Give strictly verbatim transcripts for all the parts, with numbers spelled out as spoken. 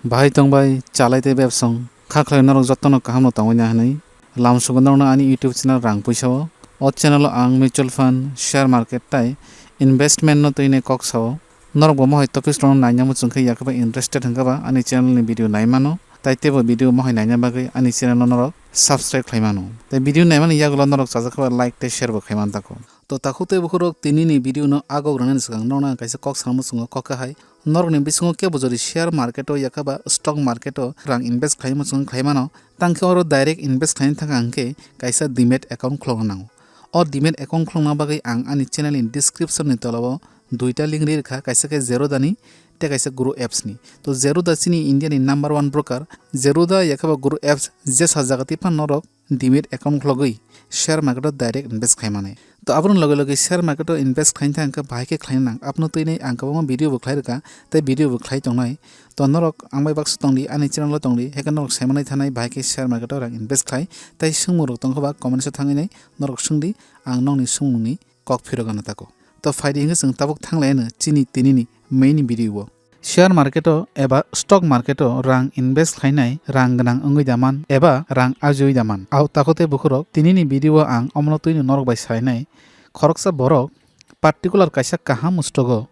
Bahai tongbai, chalai tei bebsong kha khlai norok jotono kaham no tongwi na hwnwi lamsugo norokno ani YouTube channel Rang Puisa o. O channel o ang mutual fund, share market tai investment no twinai kok sao. Norok bo mohai topics rokno naina muchung khe yakhe ba interested hwnkhe ba ani channel ni video nai mano, tai teibo video mohai naina bagwi ani channel no norok subscribe khlai mano. Tai video naimani yagulo norok chajak khe ba like tei share bo khai man tako. To takhuk tei bukhurok, tini ni video no agok rwnani swkang norokno ang kaisa kok sana muchungo, kok khe hai norokni bisingo kebo jodi share market o yakhe ba stock market o rang invest khlai muchung khlai mano, tang khe oro direct invest khlaina thangkha hwnkhe kaisa demat account khulokna nango. O demat account khulokna bagwi ang ani channel ni description ni tola o duita link ri rwkha, kaisa khe Zerodha ni tei kaisa Grow Apps ni. To Zerodha chini India ni number one broker, Zerodha yakhe ba Grow Apps jesa jaga twi phano norok demat account khulogwi share market o direct invest khai mani. To aboni loge loge share market o invest khlaina thang khe bahai khe khlaina nang, abono twinai ang kwbangma video bo khlai rwkha tei video bo khlai tongnai. To norok ang bai baksa tongdi, ani channel o tongdi, haikhe norok sai manai thanai bahai khe share market o rang invest khlai tei swngmung rok tongkha ba comment o thangwi nai norok swngdi, ang nokni swngmung ni kok phirok gana tako. To phaidi hwnkhe chwng tabuk thanglai ano chini tini ni main video o. Share market o eba stock market o rang invest khlainai rang gwnang wngwi da man eba rang ajiwi da man? Au takhuk tei bukhurok, tini ni video o ang omono twino norok bai sainai, khoroksa borok particular kaisa kaham stock o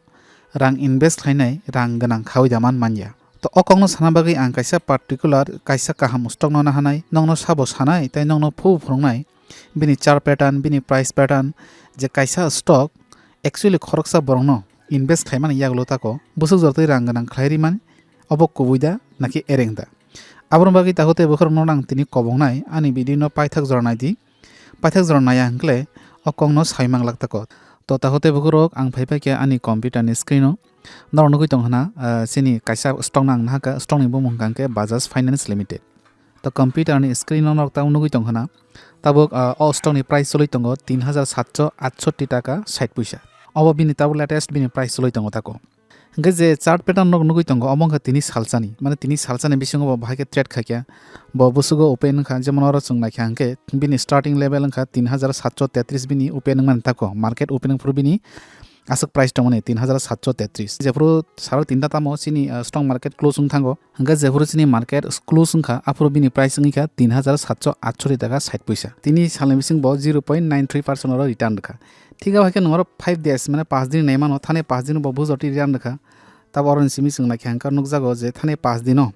rang invest khlainai rang gwnang khawi da man manya. To o kokno sana bagwi ang kaisa particular kaisa kaham stock no nahanai, nokno sabo sanai tei nokno phu phwrwngnai bini chart pattern, bini price pattern, je kaisa stock actually khoroksa borokno invest khlaimani yagulo tako bwswk jora twi rang gwnang khlai rimani, obo kubui da naki ereng da? Aboni bagwi takhuk tei bukhurokno ang tini kobongnai, ani video no paithak jora naidi, paithak jora naiya hwnkhe o kokno sai manglak tako. To takhuk tei bukhurok, ang phai phai khe ani computer ni screen o, norok nugwi tong khna, ah, chini kaisa stock no ang nahakha, stock ni bumung hwnkha hwnkhe Bajaj Finance Limited. To computer ni screen o norok tabuk nugwi tong khna, tabuk, ah, o stock ni price choli tongo tin hajar satso atshotti taka sait puisa. Obo bini tabuk latest bini price choli tongo tako. Hwnkhe je chart pattern rok nugwi tongo, omo wngkha tini salsani, mane tini salsani bisingo bo bahai khe trade khaikha, bo bwswgo open wngkha, jemon oro chwng naikha hwnkhe bini starting level wngkha tin hajar satso tetris bini open wngmani tako, market open wngphuru bini aswk price tongmani tin hajar satso tetris. Jephuru saro tinta tamo chini, ah, stock market close wng thango, hwnkhe jephuru chini market close wngkha, aphuru bini price wngkha tin hajar satso atshotti taka sait puisa. Tini salni bising bo zero point nine three percent oro return rwkha. Thik abo hai khe nwng oro five days, mane paanch din naimano, thani paanch din bo bujor twi return rwkha. Tabo oroni simi chwng naikha hwnkhe nukjago je thani paanch dino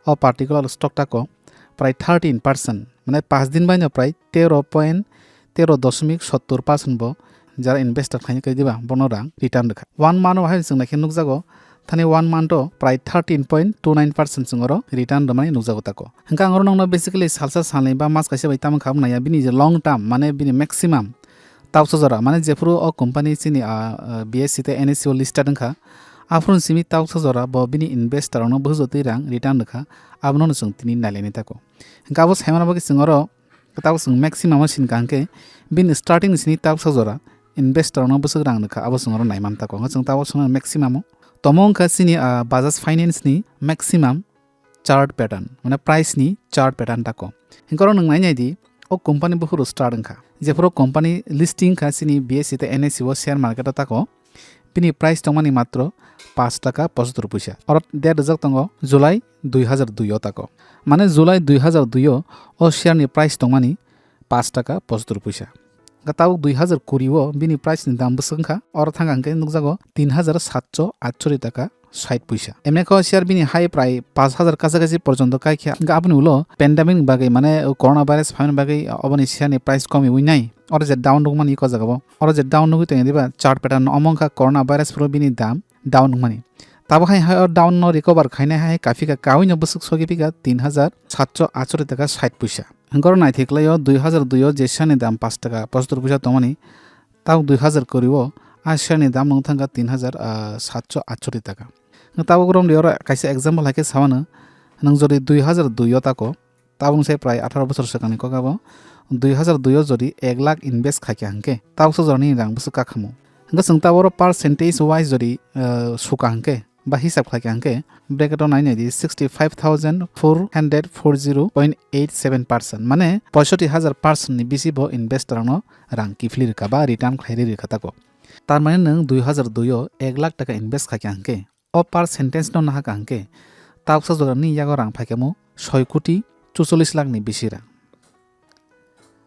o particular stock tako prai thirteen percent, mane paanch din baino prai tero point tero doshmik sottor percent bo jara investor khaina khe diba bono rang return rwkha. One month o hai chwng naikhe nukjago thani one month o prai thirteen point two nine percent chwng oro return rwmani nukjago tako. Hwnkhe ang oro nokno basically salsa salnwi ba mas kaisa bai tamo kha naiya, bini je long term, mane bini maximum tabuksa jora, mane jephuru o company chini, ah, ah, B S E tei N S E o listed wngkha, aphuru simi tabuksa jora bo bini investor rokno bwswk twi rang return rwkha, abono chwng tini nailainai tako. Hwnkhe abo saimano bagwi chwng oro tabuk chwng maximum o sini kaham khe bini starting ni sini tabuksa jora investor rokno bwswk rang rwkha, abo chwng oro naiman tako. Hwnkhe chwng tabuk chwng maximum o tomo wngkha chini, ah, Bajaj Finance ni maximum chart pattern, mane price ni chart pattern tako. Hinkhe oro nwng nai nai di, o company buphuru start wngkha. Jephuru company listing wngkha chini B S E tei N S E o share market o tako, bini price tongmani matro paanch taka pochottor puisa. Oro date rijak tongo July dui hajar dui o tako. Mane July dui hajar dui o o share ni price tongmani paanch taka pochottor puisa. Hwnkhe tabuk dui hajar kuri o bini price ni dam bwswk wngkha, oro thangkha hwnkhe nukjago tin hajar satso atshotti taka sait puisa. Emne khe o share bini hai prai paanch hajar kacha kachi porjonto kaikha, hwnkhe aboni ulo pandemic ni bagwi, mane corona virus phaimani bagwi oboni share ni price komiwi nai. Oro je down nukmani eko jagao, oro je down nugwi tongya diba chart pattern no, omo wngkha corona virus phuru bini dam down wngmani. Tabo hai hai o down no recover khainai hai kaphika, kawino bwswk sogi phika tin hajar satso atshotti taka sait puisa. Hwnkhe oro naithok khlaio dui hajar dui o je share ni dam paanch taka pochottor puisa tongmani, tabuk dui hajar kuri o a share ni dam wng thangkha tin hajar satso atshotti taka. Tabuk romdi oro kaisa example hai khe sao ano, nwng jodi dui hajar dui o tako, tabuk se prai atharo bosor swkangni kok abo, dui hajar dui o jodi ek lakh invest khaikha hwnkhe tabuksa jorani rang bwswk kakhamo. Hwnkhe chwng taboro percentage wise jodi, ah, suka hwnkhe ba hisab khlaikha hwnkhe bracket o nai nai di, sixty five thousand four hundred four zero point eight seven percent, mane poisotti hajar percent ni bisi bo investor rokno rang kiphilwi rwkha ba return khlairwi rwkha tako. Tar mane nwng dui hajar dui o ek lakh taka invest khaikha hwnkhe, o percentage no nahakha hwnkhe tabuksa jora nini yago rang phaikhe mo soi koti chuchollis lakh ni bisi rang.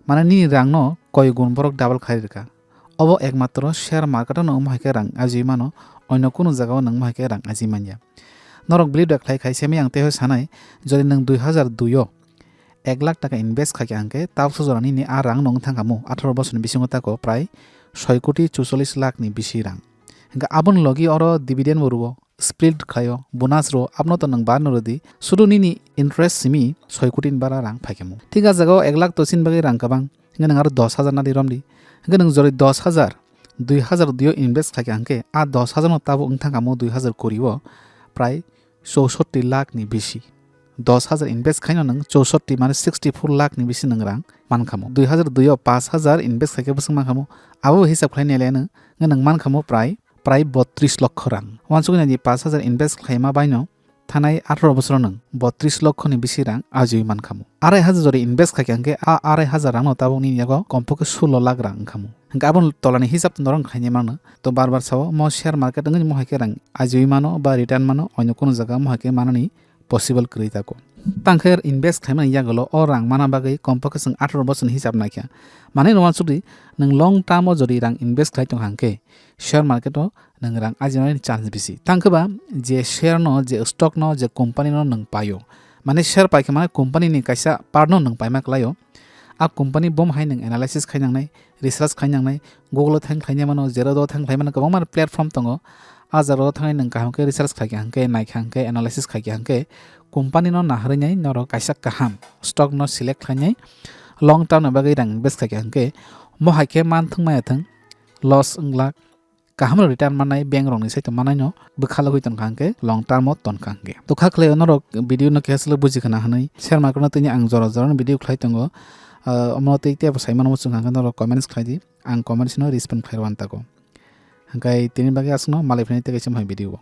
Mane nini rangno koi gun borok double khai rwkha. Obo ekmatro share market-o nwng mohai khe rang ajui mano, oino kunu jagao nwng mohai khe rang ajui manya. Norok believe da khlai khai semi ang teiho sanai, jodi nwng dui hazar dui o ek lakh taka invest khaikha hwnkhe tabuksa jora nini a rang nwng thangkha mo atharo bosorni bisingo tako prai soi koti chuchollis lakh ni bisi rang. Hwnkhe aboni logi oro dividend bo rwo, split khlaio, bonus rwo, abono to nwng bar no rwdi, sudu nini interest simi soi koti ni bara rang phaikha mo. Thik a jagao ek lakh to chini bagwi rang kwbang, hwnkhe nwng aro dos hajar nadi romdi, hwnkhe nwng jori dos hajar, dui hazar dui o invest khaikha hwnkhe a dos hajar no tabuk wng thangkha mo dui hazar kuri o prai chousotti lakh ni bisi. Dos hajar invest khaino nwng chousotti mane sixty four lakh ni bisi nwng rang mankha mo. Dui hazar dui o paanch hajar invest khaikhe bwswk mankha mo, abo hisab khlai nailai nwng, nwng mankha mo prai prai botris lokho rang. Uansukgwi nai di, paanch hajar invest khlaima baino thanai atharo bosoro nwng botris lokho ni bisi rang ajui mankha mo. Arai hajar jori invest khaikha hwnkhe a arai hajar rang no tabuk nini yago kompokhe sulo lakh rang wngkha mo. Hwnkhe aboni tolani hisab to norok khainai mano. To bar bar sao, mo share market wngwi mo hai khe rang ajui mano ba return mano, oino kunu jaga mo hai khe manani possible kwrwi tako. Tangkhe invest khlaimani yagulo o rang mana bagwi kompokhe chwng atharo bosorni hisab naikha. Manwi no uansukdi, nwng long term o jodi rang invest khlai tongkha hwnkhe share market o nwng rang ajinani chance bisi. Tangkhe ba je share no, je stock no, je company no nwng paio, mane share paikha mane company ni kaisa part no nwng paima kwlaio. A company bom hai nwng analysis khai nangnai, research khai nangnai, Google o thang khlainai mano, Zerodha thang khlai mano, kwbangma platform tongo. A jagao thangwi nwng kaham khe research khaikha hwnkhe, naikha hwnkhe, analysis khaikha hwnkhe, company no naharwi nai norok kaisa kaham stock no select khlainai, long term ni bagwi rang invest khaikha hwnkhe, mo hai khe man thwng maya thwng, loss wng glak, kaham rok return mannai, bank rok ni side o mannai no bwkha logwi tongkha hwnkhe long term o tonkha hwnkhe. To kha khlai norok video no keha swlwk buji khna hwnwi share market no tini ang jora jora no video khlai tongo. Ah, omo tei tebo sai mano muchung hwnkhe norok comments khlai di, ang comments no respond khlai rw antago. Hwnkhe tini bagwi aswkno malai phini tei kaisa video o.